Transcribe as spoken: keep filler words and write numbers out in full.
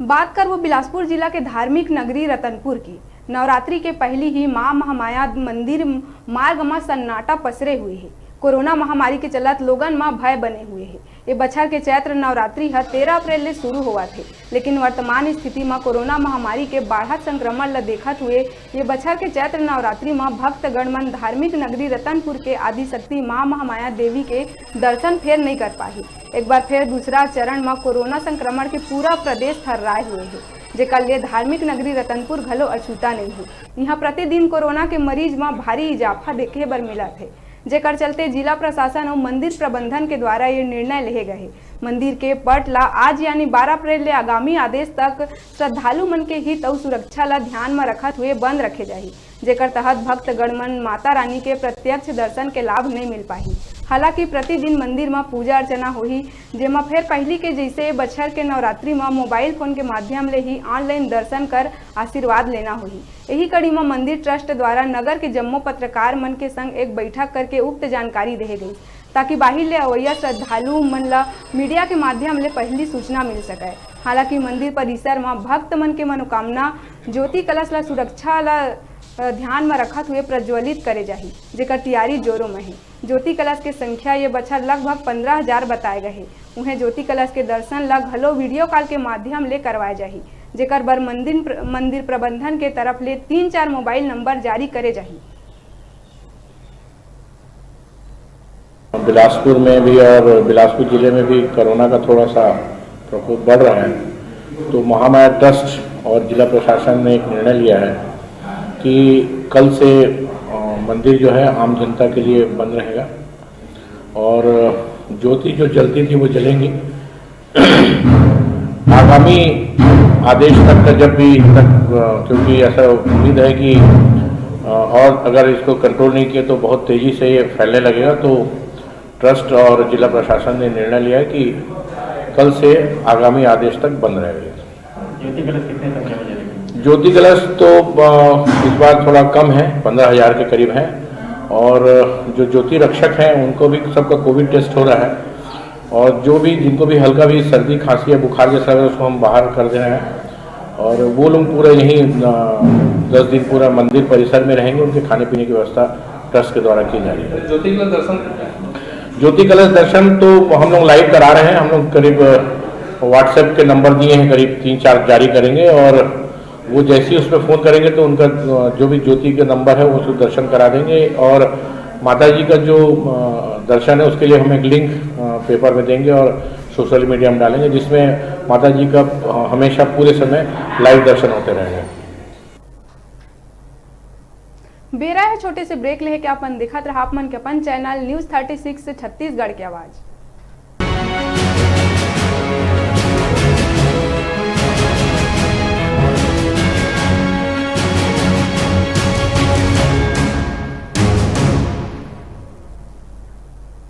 बात करबो बिलासपुर जिला के धार्मिक नगरी रतनपुर की। नवरात्रि के पहिली ही मां महामाया मंदिर मार्ग म सन्नाटा पसरे हुए हे। कोरोना महामारी के चलत लोगन म भय बने हुए हे। ये बछर के चैत्र नवरात्रि ह तेरह अप्रैल ले शुरू होवत हे, लेकिन वर्तमान स्थिति म कोरोना महामारी के बाढ़त संक्रमण ल देखत हुए ये बछर के चैत्र नवरात्रि म भक्तगण मन धार्मिक नगरी रतनपुर के आदिशक्ति मां महामाया देवी के दर्शन फेर नइ कर पाही। एक बार फेर दूसरा चरण म कोरोना संक्रमण के पूरा प्रदेश थर्राए हुए हे, जेकर ले धार्मिक नगरी रतनपुर घलो अछूता नइ हे। इहां प्रतिदिन कोरोना के मरीज म भारी इजाफा देखे बर मिलत हे, जेकर चलते जिला प्रशासन अउ मंदिर प्रबंधन के द्वारा ये निर्णय लेहे गए हे। मंदिर के पट ला आज यानी बारह अप्रैल ले आगामी आदेश तक श्रद्धालु मन के हित अउ सुरक्षा ला ध्यान म रखत हुए बंद रखे जाही, जेकर तहत भक्तगण मन माता रानी के प्रत्यक्ष दर्शन के लाभ नइ मिल पाही। हालांकि प्रतिदिन मंदिर म पूजा अर्चना होही, जेमा फेर पहिली के जइसे ए बछर के नवरात्रि म मोबाइल फोन के माध्यम ले ही ऑनलाइन दर्शन कर आशीर्वाद लेना होही। यही कड़ी म मंदिर ट्रस्ट द्वारा नगर के जम्मो पत्रकार मन के संग एक बैठक करके उक्त जानकारी देहे गई, ताकि बाहिर ले अवैया श्रद्धालु मन ल मीडिया के माध्यम ले पहिली सूचना मिल सकय। हालांकि मंदिर परिसर म भक्त मन के मनोकामना ज्योति कलश ल सुरक्षा ल, अ, ध्यान म रखत हुए प्रज्वलित करे जाही, जेकर तैयारी जोरों म हे। ज्योति कलश के संख्या ये बछर लगभग पन्द्रह हजार बताए गए हे। उहें ज्योति कलश के दर्शन ल घलो वीडियो कॉल के माध्यम ले करवाए जाही, जेकर बर मंदिर प्र-, मंदिर प्रबंधन के तरफ ले तीन चार मोबाइल नंबर जारी करे जाही। बिलासपुर में भी और बिलासपुर जिले में भी कोरोना का थोड़ा सा प्रकोप बढ़ रहा है, तो महामाया ट्रस्ट और जिला प्रशासन ने एक निर्णय लिया है कि कल से, अ, मंदिर जो है आम जनता के लिए बंद रहेगा और ज्योति जो जलती थी वो जलेंगी। आगामी आदेश तक का जब भी तक, अ, क्योंकि ऐसा उम्मीद है कि, अ, और अगर इसको कंट्रोल नहीं किया तो बहुत तेजी से ये फैलने लगेगा, तो ट्रस्ट और जिला प्रशासन ने निर्णय लिया है कि कल से आगामी आदेश तक बंद रहेगा। ज्योति कलश कितने संख्या में जलेगी? ज्योति कलश तो, अ, इस बार थोड़ा कम है, पन्द्रह हजार के करीब है, और जो ज्योति रक्षक हैं उनको भी सबका कोविड टेस्ट हो रहा है, और जो भी, जिनको भी हल्का भी सर्दी, खांसी या बुखार जैसा है, उसको हम बाहर कर दे रहे हैं, और वो लोग पूरा यहीं, अ, दस दिन पूरा मंदिर परिसर में रहेंगे। उनके खाने पीने की व्यवस्था ट्रस्ट के द्वारा की जा रही है। ज्योति कलश दर्शन? ज्योति कलश दर्शन तो हम लोग लाइव करा रहे हैं। हम लोग करीब, अ, WhatsApp के नंबर दिए हैं, करीब तीन चार जारी करेंगे, और वो जैसे ही उस पर फ़ोन करेंगे तो उनका, अ, जो भी ज्योति का नंबर है, वो उसको दर्शन करा देंगे। और माता जी का जो, अ, दर्शन है, उसके लिए हम एक लिंक, अ, पेपर में देंगे और सोशल मीडिया में डालेंगे, जिसमें माता जी का, अ, हमेशा पूरे समय लाइव दर्शन होते रहेंगे। बेरा है छोटे से ब्रेक लेके, अपन देखत रहा आप मन के अपन channel news thirty six Chhattisgarh के आवाज़।